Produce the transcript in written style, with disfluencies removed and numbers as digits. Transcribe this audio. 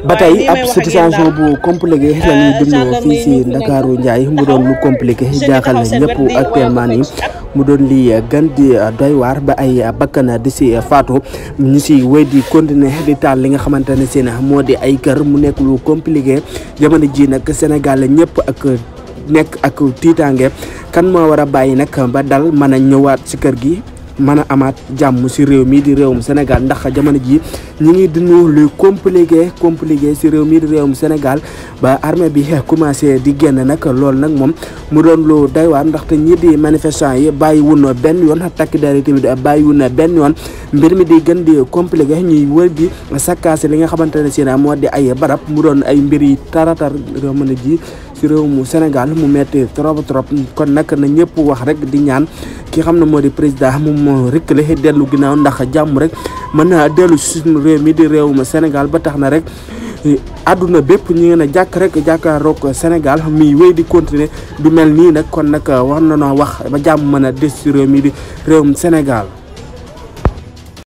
ba tey ab situation bu compliqué la ñuy dund fii si Ndakaaru Ndiaye mu doon lu compliqué jaaxal na ñëpp actuellement nii mu doon li gën di doy waar ba ay bakkan di si faatu ñu si wéy di continuer di taal li nga xamante ne si moo di ay kër mu nekk lu compliqué jamono ji nag Sénégal ñëpp ak nekk ak tiitaange kan moo war a bàyyi nag ba dal mën a ñëwaat si kër gi mën a amaat jàmm si réew mi di réewum Sénégal ndax jamono ji ñi ngi dund luy compliqué si réew mi di réewum Sénégal ba armée bi commencé di génn nag loolu nag moom mu doon lu doy waar ndaxte ñi di manifestant yi bàyyi wun benn yoon takk der yi tamit bàyyi wun benn yoon mbir mi di gën di compliqué ñuy wër di sakkaase li nga xamante ne si moo di ay barab mu doon ay mbir yi taratar jamono ji si réew mu Sénégal mu metti trop kon nag na ñëpp wax rek di ñaan ki xam ne moo di président moom moo reculé dellu ginnaaw ndax jàmm rek mën na dellu si suñu réew mi di réew mu Sénégal ba tax na rek àdduna bépp ñu ngeen a jàkk rek jàkkaaroog Sénégal mi wéy di continuer du mel nii nag kon nag war na noo wax ba jàmm mën a des si réew mi di réewum Sénégal.